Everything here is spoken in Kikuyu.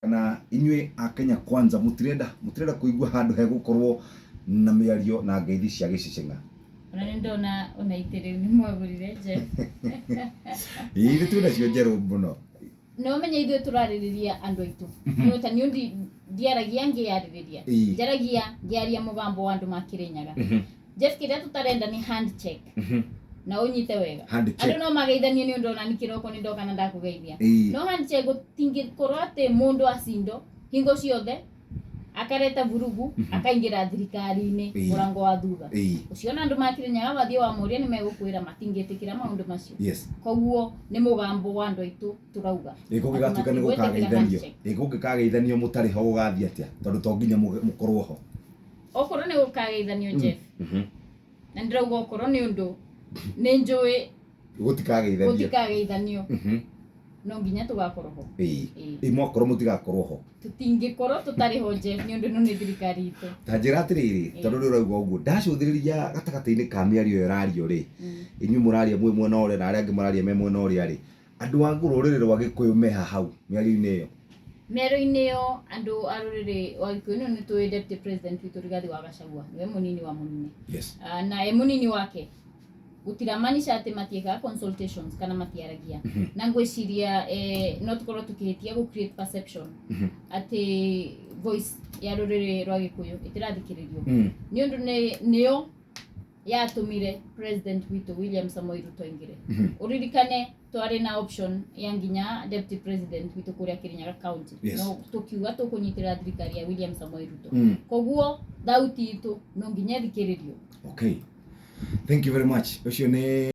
Kana inyuĩ a Kenya Kwanza mũtirenda mũtirenda kũigua handũ hegũkorwo na mĩario na ngeithi cia gĩceceng'a? Ona nĩ ndona ona itĩ rĩu nĩ mwagũrire, Jeff. Ĩĩ, nĩ twĩ nacio njerũ mũno. Na ũmenye ithuĩ tũrarĩrĩria andũ aitũ. Nĩ ta niĩ ndiaragia ngĩyarĩrĩria. Njaragia ngĩaria mũgambo wa andũ ma Kĩrĩnyaga. Jeff, kĩrĩa tũtarenda nĩ hand check. Na ũnyite wega. Hand check. Andũ no mageithanie nĩ ũndũ ona nĩ kĩroko nĩ ndoka na ndakũgeithia. No hand check gũtingĩkorwo atĩ mũndũ acindo hingo ciothe akareta vurugu, akaingĩra thirikari-inĩ mũrango wa thutha. Ũcio ona andũ ma Kĩrĩnyaga wathiĩ wamoria nĩ megũkwĩra matingĩtĩkĩra maũndũ macio. Koguo nĩ mũgambo wa andũ aitũ tũrauga. Ĩ kũngĩgatuĩka nĩ Matigwĩtĩkĩra gũkageithanio handshake. Ĩ kũngĩkageithanio mũtarĩ ho gũgathiĩ atĩa, tondũ to nginya mũkorwo ho? Okorwo nĩ gũkageithanio, Jeff, na ndĩrauga okorwo nĩ ũndũ nĩ njũĩ gũtikageithanio. Gũtikageithanio, no nginya tũgakorwo ho. Ĩĩ. Ĩ mwakorwo mũtigakorwo ho? Tũtingĩkorwo tũtarĩ ho, Jeff, nĩ ũndũ ĩno nĩ thirikari itũ. Ta njĩra atĩrĩrĩ, tondũ rĩu ũrauga ũguo, ndacũthĩrĩria gatagatĩ-inĩ ka mĩario ĩyo ĩrario rĩ, inyuĩ mũraria mwĩ mwena ũrĩa na arĩa angĩ mararia me mwena ũrĩa rĩ, andũ a rũrĩrĩ rwa Gĩkũyũ meha hau mĩario-inĩ ĩyo? Mĩario-inĩ ĩyo andũ a rũrĩrĩ wa Gĩkũyũ nĩ tũĩ deputy president witũ Rigathĩ wa Gachagua nĩwe mũnini wa mũnene. Ah, na e mũnini wake gũtiramaanisha atĩ matiĩkaga consultations kana matiaragia. Na ngwĩciria no tũkorwo tũkĩhĩtia gũ create perception atĩ voice ya rũrĩrĩ rwa Gĩkũyũ ĩtĩrathikĩrĩrio, nĩ ũndũ nĩyo yatũmire president witũ William Samoei Ruto aingĩre. Ũririkane twarĩ na option ya nginya deputy president witũ kũrĩa Kirinyaga County, no tũkiuga tũkũnyitĩrĩra thirikari ya William Samoei Ruto. Koguo thauti itũ no nginya ĩthikĩrĩrio. Okay, thank you very much. Ũcio nĩ